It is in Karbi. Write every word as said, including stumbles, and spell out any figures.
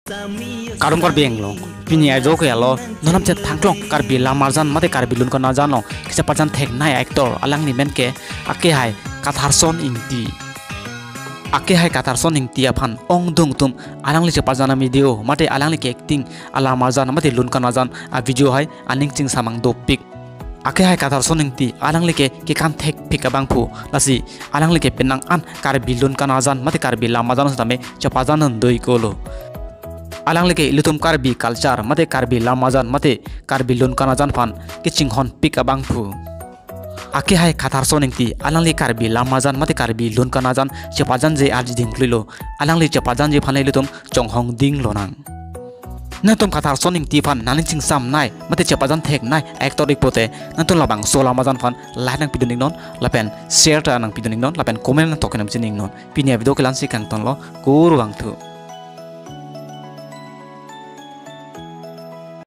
Kardom Karbi Anglong, pini ajo ke alo, non lam chet Thangklong Karbi Lam Arjan mate Karbi Lun Kan Arjan along kechepajan theknei actor alangli men ke akehai Katharson Ingti. Akehai Katharson Ingti aphan ongdung atum alangli chepajan a-video mate alangli ke-acting alam arjan mate lun kan arjan a-video hai aning chingsamang dopik. Akehai Katharson Ingti alangli ke kekan thekpik abangphu, lasi alangli ke penang an Karbi Lun Kan Arjan mate Karbi Lam Arjan setame chepajan un do-iklo. Alangli ke ilitum Karbi culture mate Karbi Lam Arjan mate Karbi Lun Kan Arjan aphan kachinghonpik abangphu. Akehai Katharson Ingti alangli Karbi Lam Arjan mate Karbi Lun Kan Arjan chepajanji arji dingkluilo. Alangli chepajanji aphan ilitum chonghong dinglonang. Nangtum Katharson Ingti aphan nangning chingsamnei mate chepajan theknei actor-ik pote, nangtum labangso alam arjan aphan like nangpidun-iknon, lapen share ta nangpidun-iknon, lapen comment nangtok nangpidun-iknon. Pini a-video ke la-ansi kangtonlo, kurvangthu.